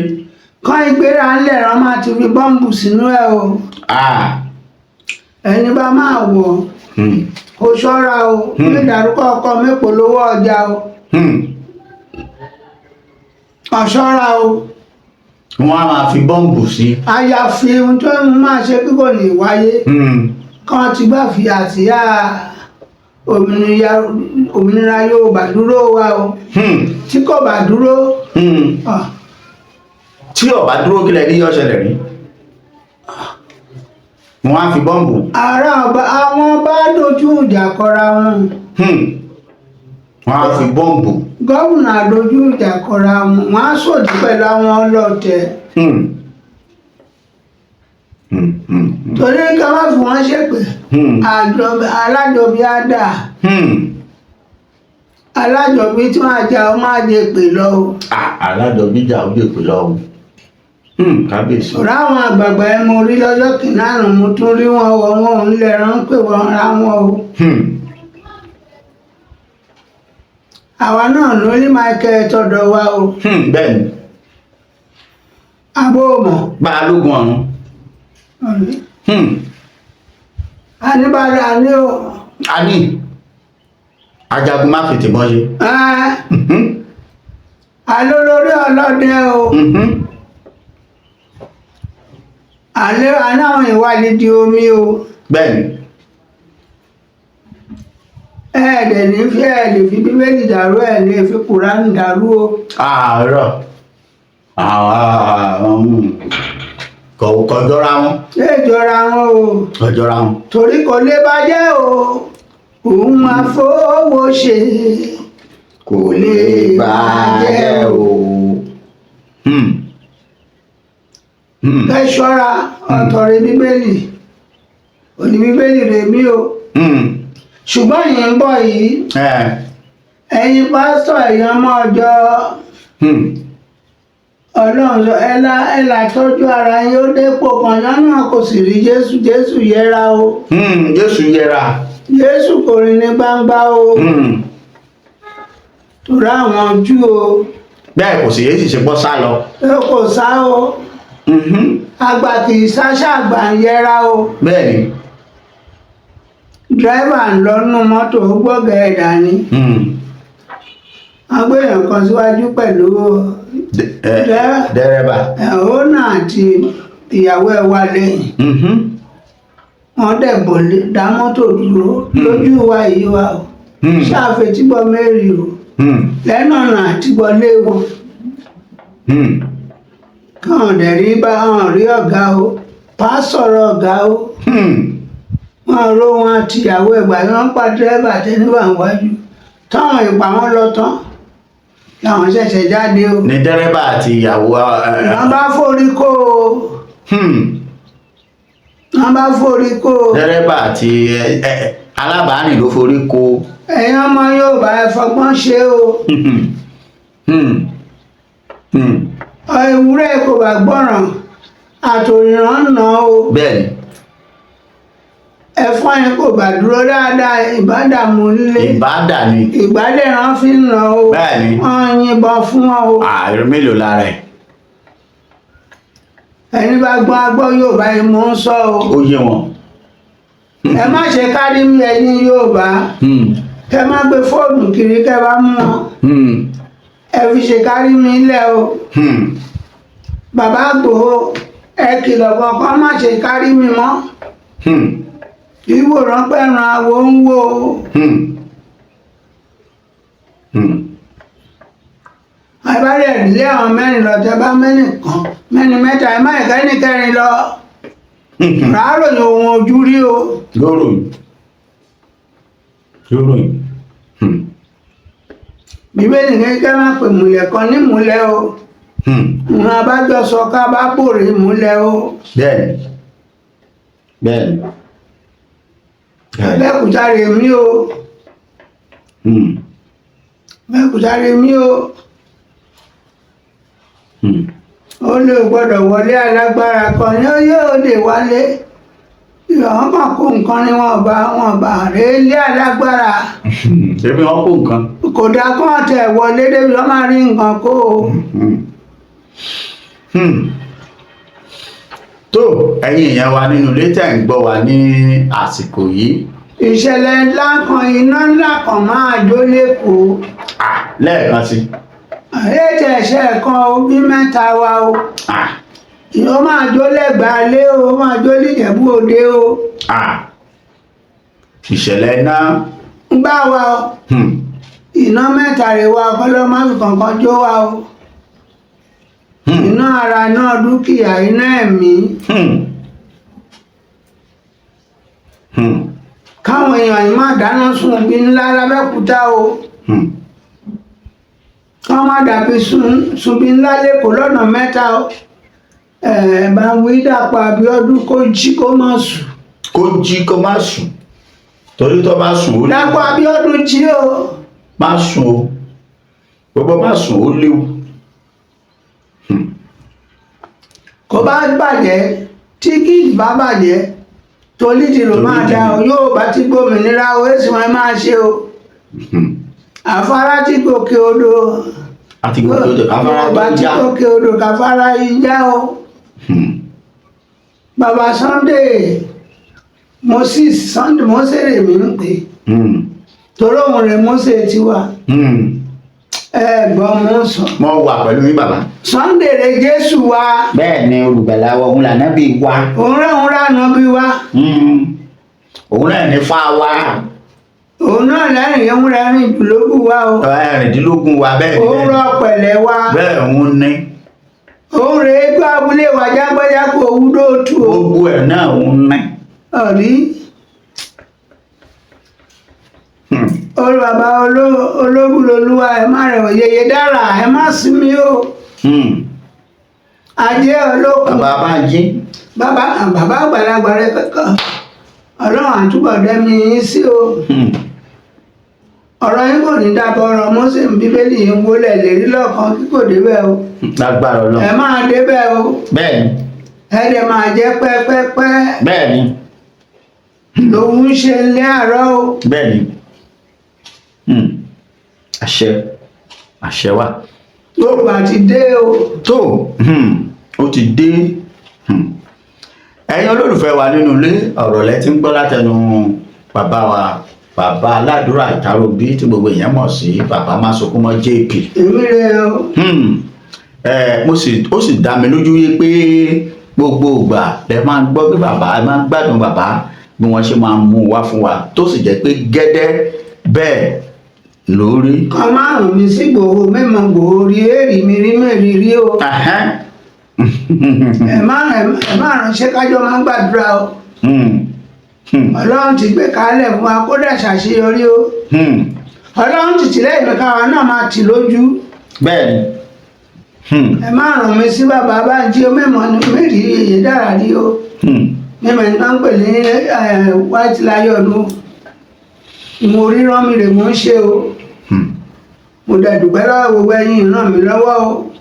Kán ìgbéra ńlẹ̀, wọ́n máa ti fi bọ́ǹbù sínú ẹ̀ o. Ah. Ẹni bá máa wọ̀, kó ṣọ́ra o. Mi dárúkọ ọkọ mi polówó ọjà o. Ó ṣọ́ra o. Wọ́n á máa fi bọ́ǹbù sí. Àyàfi ohun tó ń máa ṣe kí kò ní wáyé. Kán ti gbà fi àsíá òmìnira Yorùbá dúró wa o. Tí kò bá dúró, ah, Tí ó bá dúró, kílẹ̀ ní yóò ṣẹlẹ̀ rí? Wọ́n á fi bọ́ǹbù. Ará ọba àwọn bá dojú ìjà kọra wọn. Wọ́n á fi bọ́ǹbù. Gómìnà dojú ìjà kọra wọn, wọn á sòdí pẹ̀lú àwọn ọlọ́tẹ̀. Torí ká má fi wọ́n ṣépè. Alájọbí á dà. Alájọbí tí wọ́n á jà, ó máa jẹ pè lọ o. Ah, alájọbí jà, ó jèpè lọ o. Kábíyèsí. Ọ̀rọ̀ àwọn àgbààgbà ẹ, mo rí lọ́jọ́ kìíní àná, mo tún rí wọn wọ wọn ò ń lẹ́ran pé wọ́n ra wọn o. Àwa náà ló ní Michael tọ̀dọ̀ wa o. Bẹ́ẹ̀ ni. Abó mọ̀. Balógun ọ̀run. Àníbàdà àní o. A ní ajagun má fi tìbọn ṣe. Ẹ́, alólórí ọlọ́dẹ o. Àlẹ́ aláwọn ìwádìí di omi o. Bẹ́ẹ̀ ni. Ẹ̀ẹ́dẹ̀ ní fi ẹ̀ lè fi Bíbélì dàrú, ẹ̀ lè fi Kùránì dàrú o. Àárọ̀ àwọn kò jọra wọn. Ṣé ìjọra wọn o? Kò jọra wọn. Torí kò lè bàjẹ́ o, òun máa fowó ṣe. Kò lè bàjẹ́ o. Ẹ ṣọ́ra, ọ̀tọ̀ rẹ Bíbélì, òní Bíbélì rẹ mí o. Ṣùgbọ́n yìí ń bọ̀ yìí, ẹ̀yin pásítọ̀, ẹ̀yin ọmọ ọjọ́, Ọlọ́run sọ ẹ là tọ́jú ara yín. Ó dépò kan lọ́nà, kò sì rí Jésù. Jésù yẹra o. Jésù yẹra. Jésù kò rìn ní gbangba o. Torí àwọn Júù o. Bẹ́ẹ̀ kò sì yé sì ṣe gbọ́ sá lọ. Ẹ kò sá o. Àgbà kì í sá, ṣàgbà ń yẹra o. Bẹ́ẹ̀ ni. Dírẹ́fà ń lọ nínú mọ́tò, ó gbọ́gẹ̀ ẹ̀ dání. Wọ́n gbé èèyàn kan síwájú pẹ̀lú Dẹ́rẹ́bà. Ẹ̀hónà àti ìyàwó ẹ̀ wà lẹ́yìn. Wọ́n dẹ̀ bọ̀ dá mọ́tò dúró lójú wa yìí wa o. Ṣáfetígbọ́ mẹ́rin o. Lẹ́nu ọ̀nà àtìgbọ́ lé wọn. Kàn dẹ̀ rí bá wọn rí ọ̀gá o, pásọ̀rọ̀ ọ̀gá o. Wọn ró wọn àtìyàwó ẹ̀gbà tí wọ́n pa dírẹ́bà tẹ́níwà wájú táwọn ìpa wọn lọ tán làwọn ṣẹ̀ṣẹ̀ jáde o. Ní dẹ́rẹ́bà àti ìyàwó. Wọ́n bá forí kó o. Wọ́n bá forí kó o. Dẹ́rẹ́bà àti alábàárìn ló forí kó. Ẹ̀yin ọmọ Yorùbá, ẹ fọgbọ́n ṣe o. Ewúrẹ́ kò bá gbọ́ràn, àtòrìrán nà o. Bẹ́ẹ̀ ni. Ẹ̀fọn yẹn kò bá dúró dáadáa, ìbádàmú nílé. Ìbádà ni. Ìgbádẹ́ran fi ń nà o. Bẹ́ẹ̀ ni. Wọ́n yìnbọn fún ọ o. Ààrẹ mélòó lára ẹ̀. Ẹni bá gbọ́n agbọ́ Yorùbá yìí mò ń sọ o. Ó yé wọn. Ẹ má ṣe kárí mi, ẹ̀yin Yorùbá. Kẹ má gbé fóònù kiri, kẹ bá mú wọn. Ẹ fi ṣe kárí mi lẹ o. Bàbá Ìgbòho, ẹ kìlọ̀ kankan, má ṣe kárí mi mọ́. Ìwòrán pẹ̀ràn àwọ̀ ń wò ó. Àbálẹ̀ ìdílé àwọn mẹ́rin lọ, tẹ bá mẹ́rin kan, mẹ́rin mẹ́ta, ẹ má ìka ní kẹrin lọ. Ràáròyìn ohun ojú rí o. Lóròyìn lóròyìn. Bíbélì ní kẹ́ má pè múlẹ̀ kan ní múlẹ̀ o. Ìwọn abájọ sọ ká bá bòrè múlẹ̀ o. Bẹ́ẹ̀ni, bẹ́ẹ̀ni, bẹ́ẹ̀ni. Abẹ́òkúta rè mí o. Abẹ́òkúta rè mí o. Ó lè gbọ́dọ̀ wọlé alágbára kan ní ó yóò lè wálé. Ìwọ̀n kàn kó nǹkan ni wọ́n bá rèé lé alágbára. Ṣebí wọn kó nǹkan. Kò dáa kó wọn tẹ̀ wọlé débi wọ́n máa rí nǹkan kó o. Tó ẹ̀yin èèyàn wa nínú ilé tẹ̀ ń gbọ́ wa ní àsìkò yìí. Ìṣẹ̀lẹ̀ ńlá kan, iná ńlá kan máa jó lẹ́kọ̀ọ́. Ah, lẹ́ẹ̀kan sí. Ètò ẹ̀ṣẹ̀ kan o, bí mẹ́ta wa o. Ah, Ó máa jó lẹ́gbàá lé o, ó máa jó níjẹ̀bú òde o. ah. Ìṣẹ̀lẹ̀ iná. Ń gbá wa o. Iná mẹ́ta rè wa, kọ́lọ́ má fi kankan jó wa o. Iná ara, iná dúkìá, iná ẹ̀mí. Káwọn èèyàn yìí má dáná sun bí ńlá lábẹ́kúta o. Káwọn má dàbí sun bí ńlá lẹ́kọ̀ọ́ lọ́nà mẹ́ta o. Ẹ̀ bá ń wí Dàpọ̀ Abíọ́dún kó jí kó má sùn. Kó jí kó má sùn, torí tó bá sùn ó léwu. Dàpọ̀ Abíọ́dún jí o. Má sùn o, gbogbo má sùn, ó léwu. Kó bá bàjẹ́, tí kì í bá bàjẹ́, tolídìrò máa dá o, yóò bá ti gbòmìnira o, èsì wọn máa ṣe o. Àfárá tí gòkè odò. Àti gbogbo tó afárá yóò bá tó ti já. gòkè odò káfárá yìí já o. Bàbá Sunday Moses, Sunday Mose rè mí ń pè, torí òun rè Mose tiwa. Ẹ gbọ́ mo sọ. Mo wà pẹ̀lú yín, bàbá. Sunday rè Jésù wa. Bẹ́ẹ̀ ni, olùgbàlà wa, òun làná bí wa. Òun rẹ̀ òun rànà bí wa. Òun náà ní fá wa. Òun náà lẹ́rìn, òun rẹ̀ rìn jùlógún wa o. Ẹ̀rìndínlógún wa, bẹ́ẹ̀ ni. Òun Bẹ́ẹ̀ rọ pẹ̀lẹ́ wa. bẹ́ẹ̀, òun ní. Òun rè é gbọ́ abúlé wa jágbájágbó owúdó tù o. Gbogbo ẹ̀ náà òun ní. Ọ̀rí. Olú bàbá ológun lolúwa, ẹ má rẹ̀ yeye dára, ẹ má sinmi o. Ajé olókun. Bàbá Bánjí. Bàbá bàbá àgbàlagbà rẹ kẹ́kọ̀ọ́, ọlọ́run àtúbọ̀ dẹ́mi yín sí o. Ọ̀rọ̀ yín kò ní dábọ̀, ọ̀rọ̀ Mósè ń bíbélì yín wọlé lérí lọ́kàn kí kò débẹ̀ o. Lágbára Ẹ Ọlọ́run. máa débẹ̀ o. Bẹ́ẹ̀ ni. Ẹ dẹ̀ máa jẹ́ pẹ́pẹ́pẹ́. Bẹ́ẹ̀ ni. Lòun ń ṣe lé àárọ̀ o. Bẹ́ẹ̀ ni. Àṣẹ, àṣẹ wa. Gbogbo àti dé o. Tó ó ti dé. Ẹ̀yin olólùfẹ́ wa nínú ilé, ọ̀rọ̀ lẹ ti ń gbọ́ látẹnu bàbá wa, bàbá aládùúrà Ìtàròbí, tí gbogbo èèyàn mọ̀ sí bàbá Másunkúnmọ́ JP. Èmi rè o. Ẹ mo sì ó sì dá mi lójú yé pé gbogbo ìgbà lẹ máa ń gbọ́ bí bàbá ẹ máa ń gbádùn bàbá, bí wọ́n ṣe máa ń mú wá fún wa, tó sì jẹ́ pé gẹ́dẹ́ bẹ́ẹ̀ lórí. Kan márùn mi sí Ìgbòho, mímọ Ìgbòho rí, èrì mi rí mẹ́rin rí o. Ẹ má ránṣẹ́, kájọ máa ń gbàdúrà o. Ọlọ́run ti gbé kalẹ̀ fún wa, kódà ṣàṣeyọrí o. Ọlọ́run ti tìlẹ́yìn mi, káwa náà máa tì lójú. Bẹ́ẹ̀ ni. Ẹ má ràn mí sí bàbá Bánjí o, mímọ ni mẹ́rin yèyé dára rí o. Mímọ ní wọ́n ń pè ní white lion o, mo ríran mi rè mo ń ṣe o. Mo dẹ̀ dúpẹ́ lọ́wọ́ gbogbo ẹ̀yin ràn mí lọ́wọ́ o.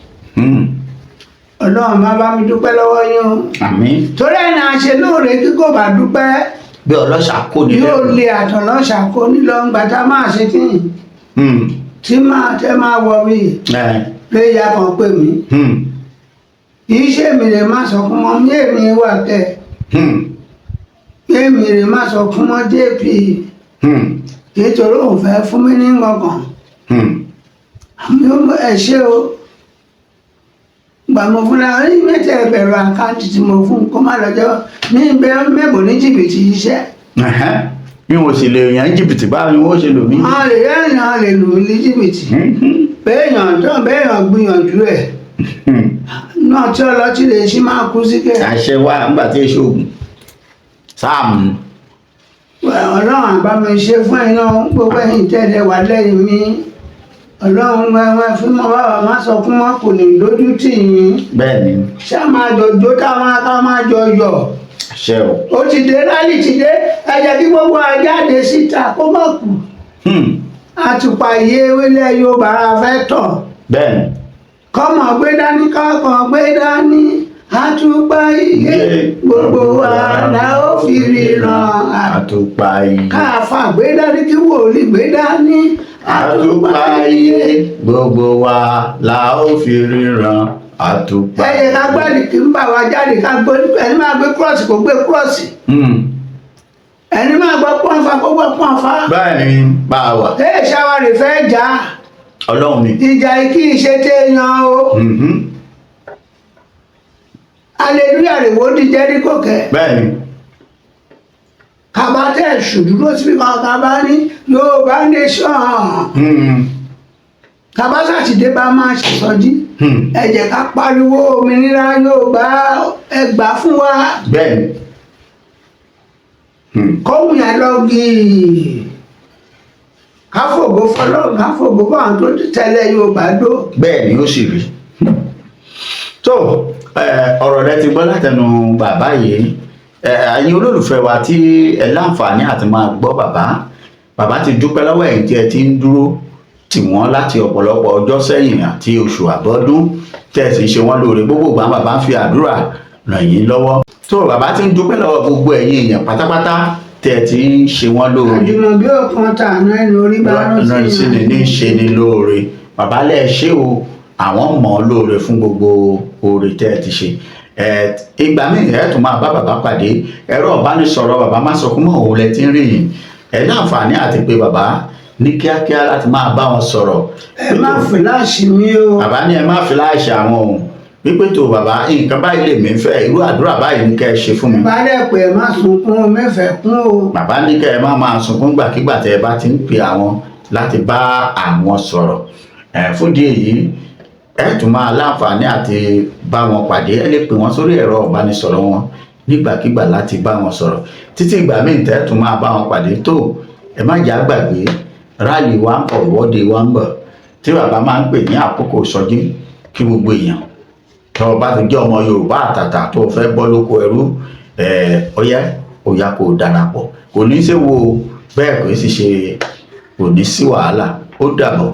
Ọlọ́run má bá mi dúpẹ́ lọ́wọ́ yín o. Àmín. Torí ẹ̀ náà ṣe lóore kí kò bá dúpẹ́, Bí ọlọ́ṣà kò ní yóò lẹ́rù. lè àtọ̀lọ́ṣà kó nílọ ńgbà tá a máa ṣe tíyìn tí máa tẹ́ máa wọ mí léyà kan pè mí. Kì í ṣe èmi lè má sọ fún mọ́ mi, èmi wà kẹ́. Èmi lè má sọ fún mọ́ JP, nítorí òun fẹ́ fún mi ní nǹkan. Àmì ẹ ṣé o. Gbà mo fúnra ní mẹ́tẹ̀ ẹgbẹ̀rún account tí mo fún, kó má lọ́jọ́ ní bẹ́ẹ̀ mẹ́bò ní jìbìtì iṣẹ́. Bí wọn sì lè yàn jìbìtì, báwo ni wọn ṣe lò mí? Wọ́n lè yẹ̀yàn lè lù mí ní jìbìtì. Béèyàn tó béèyàn gbìyànjú ẹ̀ náà tí ọlọ́tí lè ṣí máa kú sí kẹ́. Àṣẹ wa, nígbà tí èso ògùn sáàmù. Ọlọ́run àbá mi ṣe fún ẹ̀yin náà, gbogbo ẹ̀yin tẹ́lẹ̀ wà lẹ́yìn mi. Ọlọ́run wẹ́wẹ́ fún mọ́ bàbá má sọ fún mọ́, kò ní lójú tì yín. Bẹ́ẹ̀ ni. Ṣá máa jọ jó, táwọn ká máa jọ yọ̀. Àṣẹ o. Ó ti dé, rálì ti dé, ẹ jẹ́ kí gbogbo wa jáde síta kó má kù. Àtùpà iye ewélẹ̀ Yorùbá fẹ́ tọ̀. Bẹ́ẹ̀ ni. Kọ́mọ gbé dání, kọ́kọ́ gbé dání, àtùpà iye, gbogbo wa la ó fi ríran. Àtùpà iye. Káàfà gbé dání, kí wòlíì gbé dání, Àtùpà iye, gbogbo wa la ó fi ríran àtùpà. Ẹyẹ ká gbẹ́rì kí ń bà wá jáde, ká gbé. Ẹni máa gbé kúrọ̀sì, kó gbé kúrọ̀sì. Ẹni máa gbọ́ pọ́nfà, kó gbọ́ pọ́nfà. Bẹ́ẹ̀ ni bá a wà. Ẹ ṣàwárí fẹ́ jà. Ọlọ́run ni. Ìjà yìí kì í ṣe téèyàn o. Aleluya rè wò di Jẹ́ríkò kẹ́. Bẹ́ẹ̀ ni. Kaba tẹ̀ ṣùdúró síbi kan, kaba ní Yorùbá nation. Kaba sátidé bá máa ṣèsọjí. Ẹ jẹ́ ká pariwo òmìnira Yorùbá, ẹ gbà fún wa. Bẹ́ẹ̀ ni. Kóhùn yẹn lọ gíì, ká fògo fọ́lọ́run, ká fògo fún àwọn tó tẹ̀lé Yorùbá dó. Bẹ́ẹ̀ ni ó sì rí. Tó ọ̀rọ̀ rẹ ti gbọ́ látẹnu bàbá yìí. Ẹ̀yin olólùfẹ́ wa tí ẹ láǹfààní àti máa gbọ́ bàbá, bàbá ti dúpẹ́ lọ́wọ́ ẹ̀yin tí ẹ ti ń dúró tì wọ́n láti ọ̀pọ̀lọpọ̀ ọjọ́ sẹ́yìn àti oṣù àbọ́dún, tẹ́ ẹ sì ń ṣe wọ́n lóore. Gbogbo ìgbà bàbá ń fi àdúrà ràn yín lọ́wọ́. Tó bàbá ti ń dúpẹ́ lọ́wọ́ gbogbo ẹ̀yin èèyàn pátápátá tẹ́ ẹ ti ń ṣe wọ́n lóore. Àjùmọ̀bí òkan tàná, ẹni orí bá Rán sí ni ní ṣe ni lóore. Bàbá lẹ ṣé o, àwọn mọ̀ ọ́ lóore fún gbogbo oore tẹ́ ẹ ti ṣe. Ẹ ìgbà míì ẹ tún máa bá bàbá pàdé. Ẹ̀rọ ìbánisọ̀rọ̀ bàbá má sọ fún mọ́ òun lẹ ti ń rí yìí. Ẹ láǹfààní àti pé bàbá ní kíákíá láti máa bá wọn sọ̀rọ̀. Ẹ má flash mi o. Bàbá ní ẹ má flash àwọn òun, wípé tó bàbá, nǹkan báyìí lèmi ń fẹ́, irú àdúrà báyìí ní kẹ́ ẹ ṣe fún mi. Bá dẹ̀ pé ẹ má sunkún o, mẹ́fẹ̀ẹ́ kún o. Bàbá ní kẹ́ ẹ má máa sunkún gbàkigbà tẹ́ ẹ bá ti ń pe àwọn láti bá àwọn sọ̀rọ̀. Ẹ fúndì èyí, ẹ tún máa láǹfààní àti bá wọn pàdé. Ẹ lè pè wọ́n sórí ẹ̀rọ ìbánisọ̀rọ̀ wọn nígbàkigbà láti bá wọn sọ̀rọ̀. Títí ìgbà míì tẹ́ tún máa bá wọn pàdé, tó ẹ má jà gbàgbé, rally wa ń bọ̀, ìwọ́de wa ń bọ̀ tí bàbá máa ń pè ní àkókò ìsọjí, kí gbogbo èèyàn tó o bá ti jẹ́ ọmọ Yorùbá àtàtà tó o fẹ́ bọ́ lóko ẹrú ẹ̀, ọyẹ́ ó yá kó o darapọ̀. Kò ní í ṣe wo bẹ́ẹ̀, kò ní sì ṣe, kò ní sí wàhálà. Ó dàbọ̀.